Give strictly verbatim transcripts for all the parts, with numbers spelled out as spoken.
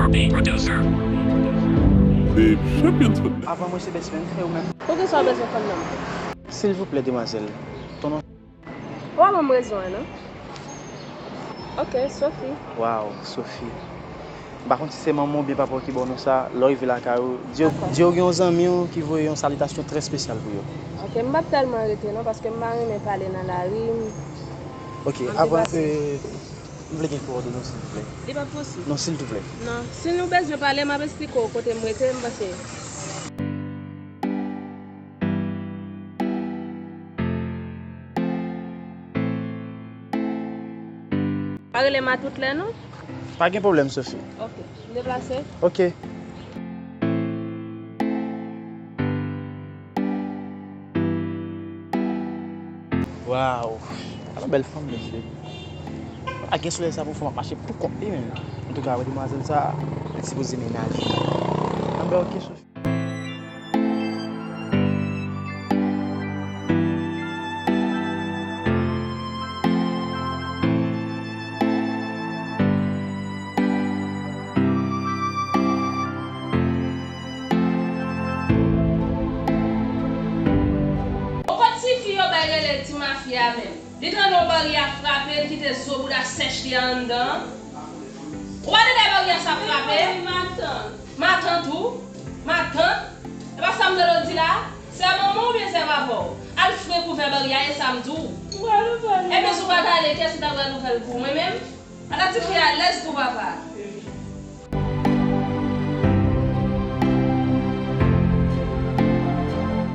The producer. The champions. Avan mwen se best friend, e ou menm? Poukisa w bezwen konn non m? Silvouplè, demwazèl. Ton non? Ou pa ban m rezon an, non? Ok, Sophie. Waw, Sophie. M pa konn si se manman w oubyen papa w ki ba w non sa. Lè w rive lakay ou, di yo, di yo gen yon zanmi w ki voye yon salitasyon trè espesyal pou yo. Ok, m p ap tèlman rete non, paske m pa renmen pale nan lari. Ok, avan, euh, m vle gen kowòdone w, silvouplè. Li p ap posib. Non, silvouplè. Non, si nou bezwen pale, m ap esplike w kote m rete, m panse. Pa rele m a tout lè non. Pa gen pwoblèm, Sophie. Ok, m deplase. Ok. Waw, ala bèl fanm, mesye. Pa gen solèy sa pou fè m ap mache pou kont li menm. Antouka, wè demwazèl sa, li sipoze menaj. Anben, ok, Sophie. Ou konn ti fi yo bay rele ti mafya menm. Li tande yon baryè ap frape, li kite zo bouda sèch li a anndan an. Ou pa tande baryè sa ap frape? Matant. Matant ou? Matant? E pa sa m tande w di la? Sè manman w oubyen sè papa w? Al fre kouvè baryè a, e sa m di w. Mwen pral ouvè l. Ebyen, si w pa t ale, kiyès ki ta pral ouvè l pou w? Mwen menm? Ala ti fi alèz pou papa.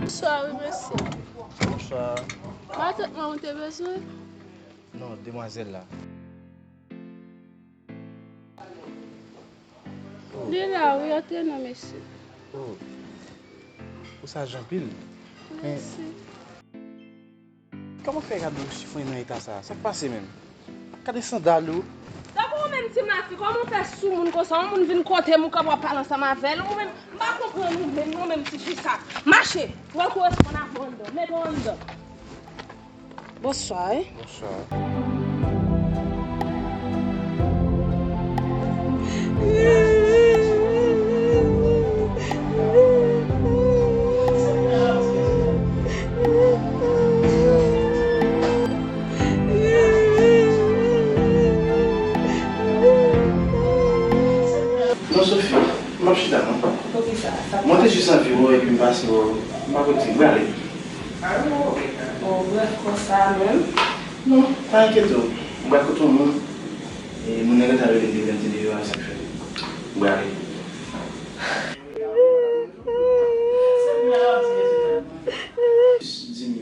Bonswa, wi, mesye. Bonswa. Matant mwen ou te bezwen? Non, demwazèl la. Oh. Li la, wi, antre non, mesye. Oh. Ou saj anpil. Men, mèsi. Kòman fè gade yon chifonnen nan eta sa? Sa k pase menm? Gade sandal ou. Tankou ou menm ti mafi, kòman w fè sou moun konsa? Yon moun vin kote m, ou kapab pale ansanm avè l? Ou menm, m pa konprann ou menm, non, menm ti fi sa. Mache, mwen koresponn avè w anndan. Mete w anndan. Bonswa, wi. Bonswa. Non, Sophie, m ap chita, non. Poukisa? Sa k pase? Mwen te jis anvi wè w epi m pase wè w. M pa konn si m prale. Oh, brèf konsa menm. Non, pa enkyete w. M pral kote yon moun. E moun nan gentan rele m depi lè m te deyò a, sa k fè. M prale. Di m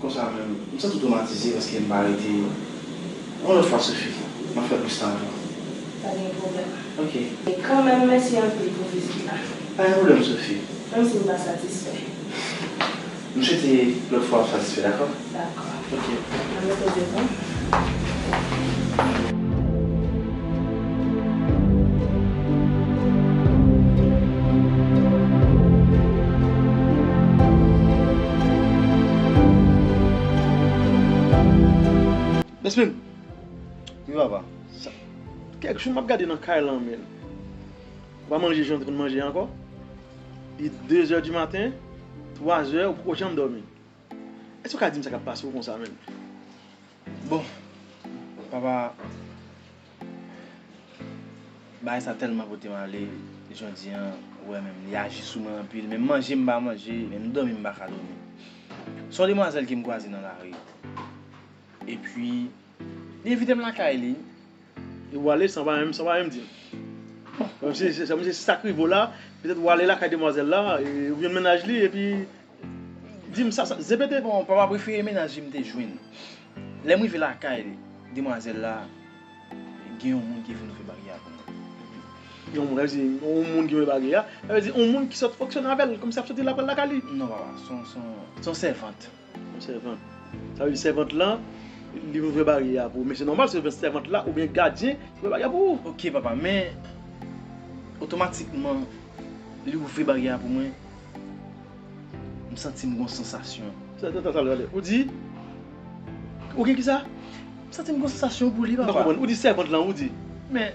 konsa menm, m santi w twomatize paske m pa rete yon lòt fwa, Sophie. M ap fè plis tan avè w. Pa gen pwoblèm. Ok. E kanmenm, mèsi anpil pou vizit la. Pa gen pwoblèm, Sophie. Menm si m pa satisfè. M swete lòt fwa w ap satisfè, dakò? Dakò. Ok. Mwen repoze pou. Besmin. Wi, papa. Sa, kèk jou m ap gade nan kay lan, men. Ou pa manje jan w te konn manje ankò. Li de zè di maten, twa zè, ou poko janm dòmi. Èske w ka di m sa k ap pase w konsa menm? Bon, papa, bagay sa tèlman pote m ale, jodi a, ou wè menm, li aji sou mwen anpil, menm manje m pa manje, menm dòmi m pa ka dòmi. Se yon demwazèl ke m kwaze nan lari. Epi, li envite m lakay li. E w ale san pa menm, san pa menm di m. Bon, se, se, se, se sa k rive w la, petèt w ale lakay demwazèl la, e, oubyen mennaj li, epi di m sa, sa, zepete. Bon, papa, prefere mennaj li m te jwenn. Lè m rive lakay demwazèl la, gen yon moun ki vin ouvri baryè a pou mwen. Yon moun, sa vle di, yon moun ki ouvri baryè a, sa vle di yon moun ki sot fonksyone avè l, kòmsi ap soti la pral lakay li. Non, papa, se yon, se yon, se yon sèvant. Yon sèvant. Sa vle di sèvant lan, li ouvri baryè a pou ou. Men se nòmal, se sèvant la oubyen gadyen ki ouvri baryè a pou ou. Ok, papa, men otomatikman, li ouvri baryè a pou mwen, m santi m gon sansasyon. Sa, sa, sa, sa, sa, ou di, ou gen kisa? M santi m gon sansasyon pou li, papa. M pa konprann. Ou di sèvant lan, ou di. Men,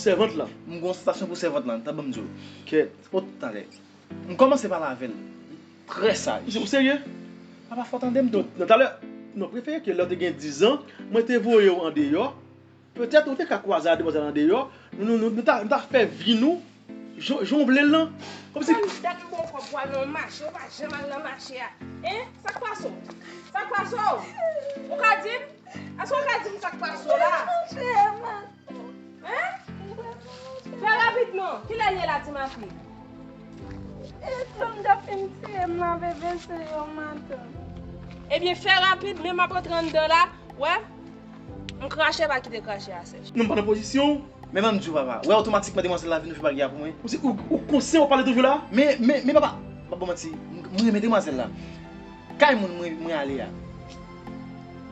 pou sèvant lan. M gen yon sansasyon pou sèvant lan, tan ban m di w. Kèt. Ot, talè. M kòmanse pale avè l. Li trè saj. Misye, ou serye? Papa, fò tande m tou. Non, talè, non, prefere ke lè w te gen dizan, mwen te voye w andeyò. Petèt ou te ka kwaze a demwazèl andeyò, nou, nou, nou, nou ta, nou ta fè vi nou jan, jan w vle l lan. Kòmsi. Kòm dat m ba w kòb pou al nan mache, ou pa janm al nan mache a. Hein? Sa k pase w? Sa k pase w? Ou ka di m? Èske w ka di m sa k pase w la? Monchè, matant. Hein? Fè rapidman. Kilè l ye la, ti mafi? E, fanm ta fin tiye m la, bebe, se yo, matant. Ebyen, fè rapid, men m ap rantre anndan la. Wè, m krache, pa kite krache a sèch. Non, m pa nan pozisyon. Men ban m di w, papa. Wè, otomatikman, demwazèl la vin fè bagay la pou mwen. Ou, se, ou, ou konsyan w pale toujou la? Men, men, men, papa, m ap ba w manti. M, m renmen demwazèl la. Kay moun mwen, mwen ale a.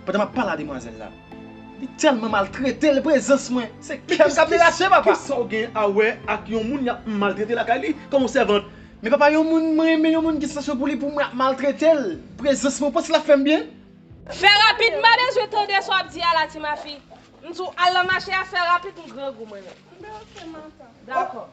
Pandan m ap pale a demwazèl la, li tèlman maltrete l, prezans mwen. Se kè m k ap derache, papa. Kisa w gen a wè ak yon moun y ap maltrete lakay li kòm yon sèvant? Men papa, yon moun mwen renmen, yon moun gen sansasyon pou li, pou mwen ap maltrete l. Prezans mwen, ou panse l ap fè m byen? Fè rapid, m pa bezwen tande sa w ap di a la, ti mafi. M di w al nan mache a, fè rapid, m grangou mwen menm. Dakò.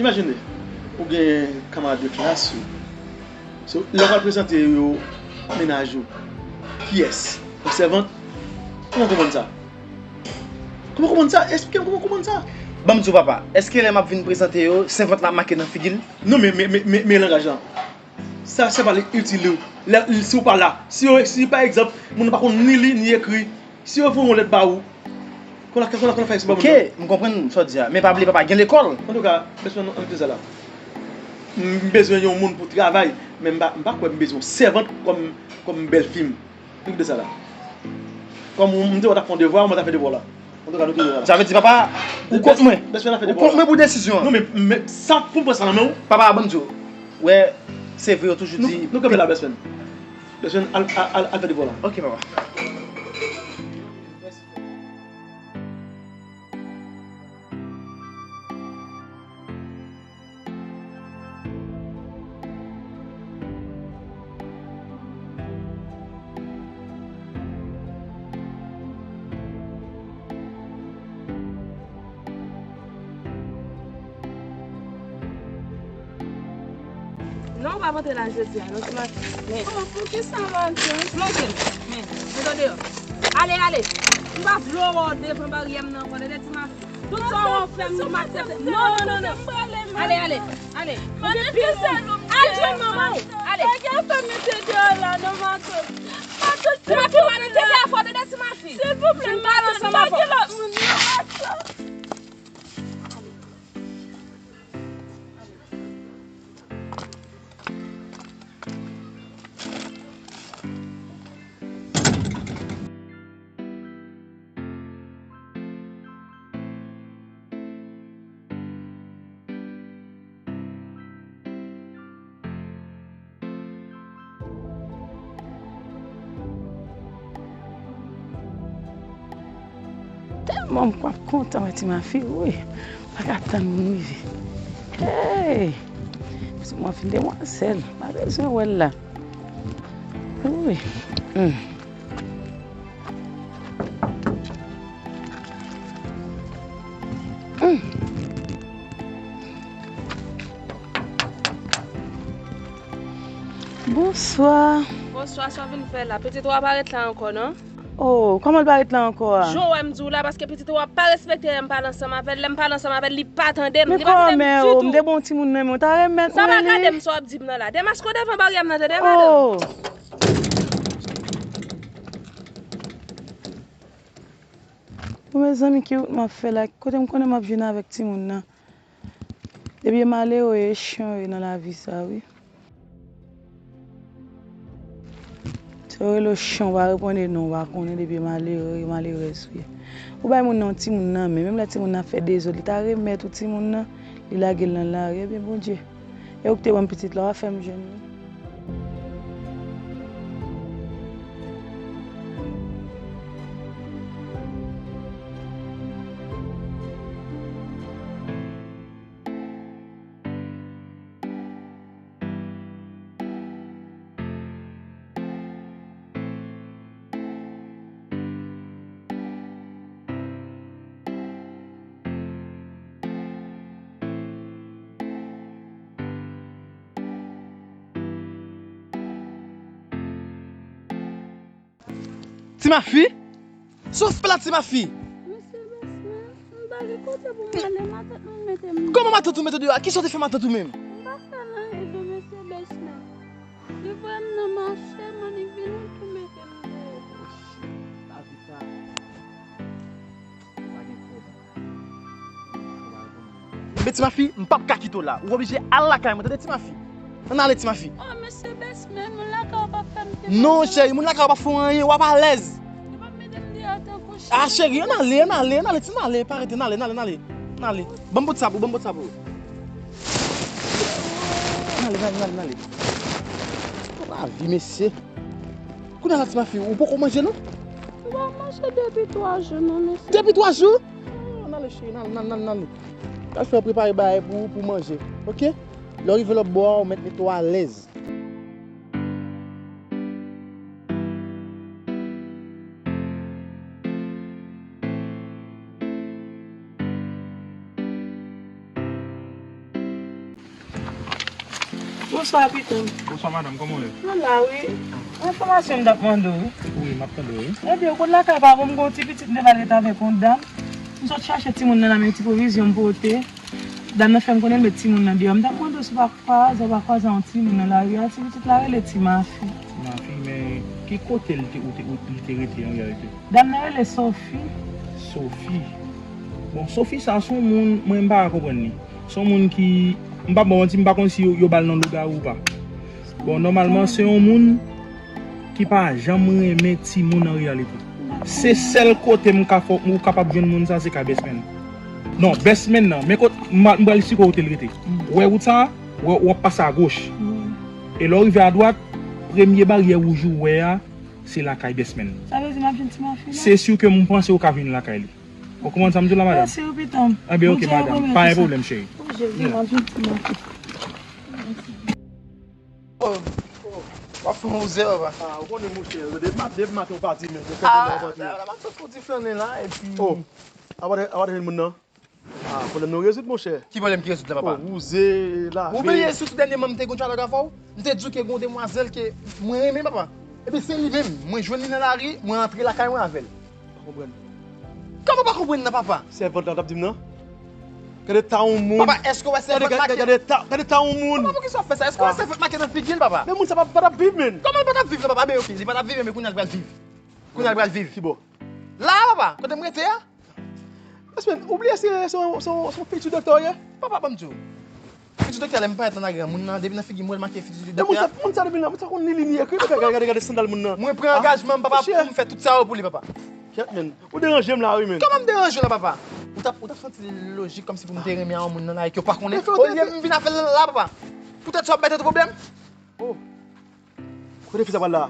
Imajine, ou gen kanmarad de klas ou. So, lè w pral prezante yo mennaj ou, kiyès? Yon sèvant? Kòman w konprann sa? Kòman w konprann sa? Esplike m kòman w konprann sa. Ban m di w, papa, èske lè m ap vin prezante yo, sèvant la ap make nan figi l? Non, men, men, men, men, men langaj lan. Sa, sa pa li itil ou. Lè, si w pa la, si yo, si pa egzanp, moun nan pa konn ni li, ni ekri, si yo voye yon lèt ba ou, konnen, konnen, konnen fè sa ba moun nan. Ok, m konprann sa w di a. Men pa bliye, papa, gen lekòl. Antouka, bèl sè, nou, ann kite sa la. M bezwen yon moun pou travay, men m pa, m pa kwè m bezwen yon sèvant kòm, kòm bèlfi m. Ann kite sa la. Kòm m te wè w t ap fè yon devwa, mwen ta fè devwa w la. Antouka, nou kite sa la. Sa vle di, papa, ou kont mwen. Bèl sè, n ap fè devwa w la. Ou kont mwen pou desizyon an. Non, men, men sa, pou m pran sa nan men w. Papa, ban m di w. Wè, se vre, yo toujou di. Nou, nou kanpe la, bèl sè. Bèl sè, al, al, al, al fè devwa w la. Ok, papa. Non, w p ap antre la jodi a, non, ti mafi. Men. Oh, poukisa matant? Monte, men, mete w deyò. Ale, ale. M pa vle w wè w devan baryè m nan ankò, tande, ti mafi. Tout sa w fè m, nou maltrete. Non, non, non, non. Ale, ale, ale. Ou gen pil moun. Al jwenn manman w. Ale. Ti mafi, w pa nan tete a fò, tande, ti mafi. Silvouplè, matant, pa gen lòt moun, non, matant. Tèlman m kwap kontan wè ti mafi, wi. M pa ka tann pou m rive. Hey! Ti mafi demwazèl, m pa bezwen wè l la. Wi. Hmm. Hmm. Bonswa. Bonswa, sa w vin fè la? Pitit ou a pa ret la ankò, non? Oh, kòman l pa ret la ankò a? Jan w wè m di w la, paske pitit ou a pa respekte lè m pale ansanm avè l, lè m pale ansanm avè l, li pa tande m, li pa tande m ditou. Men kòmè, oh, m te ba w timoun nan, men w ta remèt mwen li. Sa pa ka de m sa w ap di m nan la. Demaske w devan baryè m nan, tande, madanm. Oh. Bon, mezanmi, ki wout m ap fè la? Kote m konnen m ap jwenn avèk timoun nan? Depi e malere e chan yo ye nan lavi sa, wi. Si yo rele w chan, w pa reponn e non, w pa konnen depi e malere, e malerèz ou ye. Ou bay moun nan yon timoun nan men, menm lè timoun nan ap fè dezòd, li ta remèt ou timoun nan, li lage l nan lari. Ebyen, Bondye, e ou ki te ban m pitit la, w a fè m jwenn li. Ti Mafi? Sa w fè la, Ti Mafi? Mesye Besmen, m pa gen kote pou m ale, matant mwen mete m deyò. Kòman matant ou mete w deyò? Kisa w te fè matant ou menm? M pa fè l anyen, mesye Besmen. Li voye m nan mache, man, li vin tou mete m deyò. Men Ti Mafi, m p ap ka kite w la. Ou oblije al lakay mwen, tande Ti Mafi? Ann ale Ti Mafi. Oh, mesye Besmen, moun lakay ou p ap fè m kite. Non, cheri, moun lakay ou p ap fè w anyen, w ap alèz. Yo p ap mete m deyò tankou chen. Ah, cheri, ann ale, ann ale, ann ale, Ti, ann ale, pa rete, ann ale, ann ale, ann ale. Ann ale. Ban m bout sa pou ou, ban m bout sa pou ou. Ann ale, ann ale, ann ale, ann ale. Lavi, mesye. Kounye a la, Ti Mafi, ou poko manje, non? M pa manje depi twa jou, non, mesye. Depi twa jou? Oh, ann ale, cheri, ann ale, ann ale, ann ale. Pral fè w prepare bagay pou ou, pou w manje, oke? Lè w rive lòt bò a, ou mèt mete w alèz. Bonswa, pitit. Bonswa, madanm, kòman w ye? Mwen la, wi. Yon enfòmasyon m t ap mande w, wi. Wi, m ap tande w, wi. Ebyen, ou konn lakay pa bon, m gen yon ti pitit m te ba l ret avèk yon dam. M sot chache timoun nan la, men ti pwovizyon m pote. Dam nan fè m konnen l met timoun nan deyò. M t ap mande w si w pa, pa aza, w pa kwaze yon timoun nan lari a, ti pitit la rele Ti Mafi. Ti Mafi, men ki kote l te, ou te, ou, li te rete an reyalite? Dam nan rele Sophie. Sophie. Bon, Sophie sa se yon moun, mwen m pa ka konprann li. Se yon moun ki, m p ap ba w manti, m pa konn si yo, yo ba l non lougawou ou pa. Bon, nòmalman, se yon moun ki pa janm renmen timoun an reyalite. Se sèl kote m ka fè w kapab jwenn moun sa, se kay Besmen. Non, Besmen nan, men kot, m, m pral eksplike w kote l rete. Ou wè wout sa a? Ou wè, w ap pase agoch. E lè w rive adwat, premye baryè wouj ou wè a, se lakay Besmen. Sa vle di m ap jwenn Ti Mafi la? Se si ke m panse ou ka vin lakay li. Ou konprann sa m di w la, madanm? Mèsi, wi, pitit m. Ebyen, oke, madanm. Pa gen pwoblèm, cheri. O, Jezi, m ap jwenn Ti Mafi. Oh, oh, w ap fè yon wouze, papa. Ah, ou konnen, monchè, depi ma-, depi maten ou pati, men. Ah, la, la, m ap sot pou ti flannen la, epi. Oh, a pa t, a pa t jwenn moun nan? Ah, pwoblèm nou rezoud, monchè. Ki pwoblèm ki rezoud la, papa? Oh, wouze, lave. Ou bliye sitou dènyèman m te gon dyalòg avè w? M te di w ke gon demwazèl ke mwen renmen, papa. Epi se li menm. Mwen jwenn li nan lari, mwen antre lakay mwen avè l. Pa konprann. Kòman pa konprann nan, papa? Sèvant la w t ap di m nan? Gade ta yon moun. Papa, èske w wè sèvant make? Gade, gade, gade ta, gade ta yon moun. Papa, poukisa w ap fè sa? Èske w wè sèvant make nan figi l, papa? Men moun sa pa, pa t ap viv, menn. Kòman l pa t ap viv la, papa? Men oke, li pa t ap viv, men kounye a l pral viv. Kounye a l pral viv. Ki bò? La, papa, kote m rete a. Besmen, ou bliye se, se, se, se yon fitir doktè w ye? Papa, ban m di w. Fitir doktè, lè m parèt la nan granmoun nan, depi nan figi m wè l make fitir doktè a. Moun sa, moun sa depi nan, moun sa konn li, li, li ekri, gade, gade, gade sandal moun nan. Mwen pran angajman m, papa, pou m fè tout sa yo pou li, papa. Kèt, menn. Ou deranje m la, wi, menn. Kòman m deranje w la, papa? Ou t ap, ou t ap santi li lojik kòmsi pou m te renmen a yon moun nan la e ke w pa konnen? Olye m vin avè l la, papa. Poutèt sa w ap bay tèt ou pwoblèm? Oh. Kote fi sa pral la?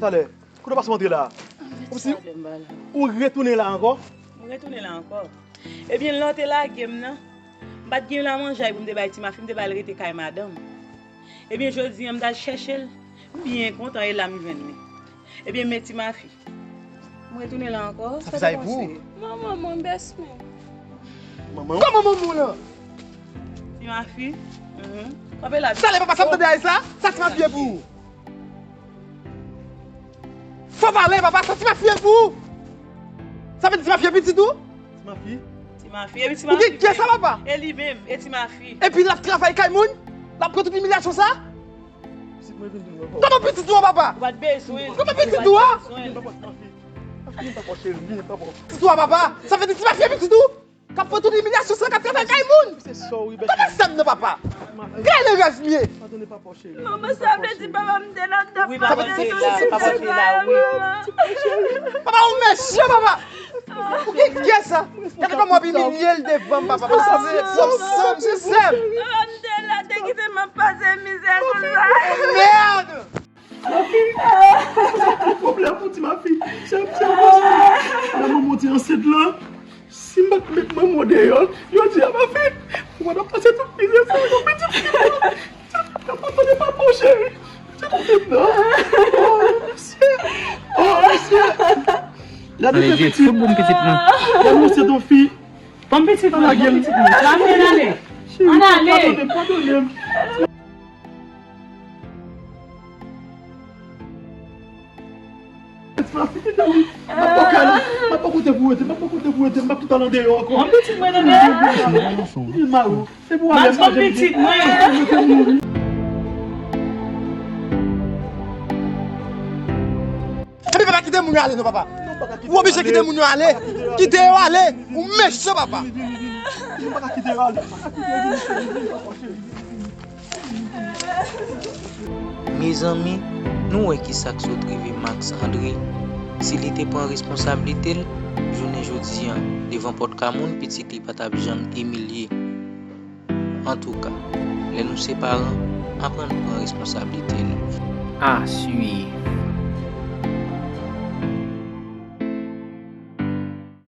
Talè. Kote w pase w antre la? Kòmsi ou retounen la ankò? Mwen retounen la ankò. Ebyen, lè w te lage m nan, m pa t gen lamanjay pou m te bay Ti Mafi, m te ba l rete kay madanm. Ebyen, jodi a, m t al chèche l, m byen kontan, e la m jwenn li. Ebyen, men Ti Mafi. Mwen retounen la ankò. Sa fè sa e pou ou? Manman mwen, Besmen. Manman w? Kòman manman w lan? Ti Mafi. Mhm. Kanpe la. Talè, papa, sa m tande a sa? Sa Ti Mafi e pou ou? Fò pale, papa, sa Ti Mafi e pou ou? Sa vle di Ti Mafi e pitit ou? Ti Mafi? Ti Mafi, e Ti Mafi. Ou gen kè sa, papa? E li menm, e Ti Mafi. Epi l ap travay kay moun? L ap pran tout imilyasyon sa? Kòman pitit ou an, papa? Ou pa t bezwen. Kòman pitit ou an? Pitit ou an, papa? Sa vle di Ti Mafi e pitit ou? K ap pran tout imilyasyon sa, k ap travay kay moun? Kòman sè m nan, papa? Gade rèv m ye. Manman, sa vle di papa m te la, t ap pase tout ti travay a, manman. Papa, ou mesye, papa. Ou gen kè sa? Gade kòman w ap imilye l devan m, papa. Papa, sa se, sa se, se sè m. Papa m te la, te kite m ap pase mizè konsa. Mèd! Ti Mafi! Sa se pwoblèm pou Ti Mafi. Se, se, lè manman w te ansent lan, si m pa t met manman w deyò, jodi a, Mafi, ou pa t ap pase tout mizè sa yo, pitit fi mwen. Pitit fi mwen, tande papa w, cheri. Pitit fi mwen. Oh, mesye. Oh, mesye. Gade pitit. Fout bon pitit mwen. Gade, mesye, ton fi. Bon pitit mwen, bon pitit mwen. Ann ale. Ann ale. Padone, padone m. M ap kote pou rete, m ap kote pou rete, m ap kite l andeyò ankò. Mwen pitit mwen nan men. Li mal. Se pou ale. Mwen pitit mwen. Epi papa, kite moun yo ale non, papa. Ou oblije kite moun yo ale. Kite yo ale. Ou mechan, papa. Mezanmi, nou wè kisa k sot rive Max André. Si li te pran responsablite l, jounen jodi a, devan pòt kay moun, pitit li pa t ap janm imilye. Antouka, lè nou se paran, aprann pran responsablite nou. À suivre.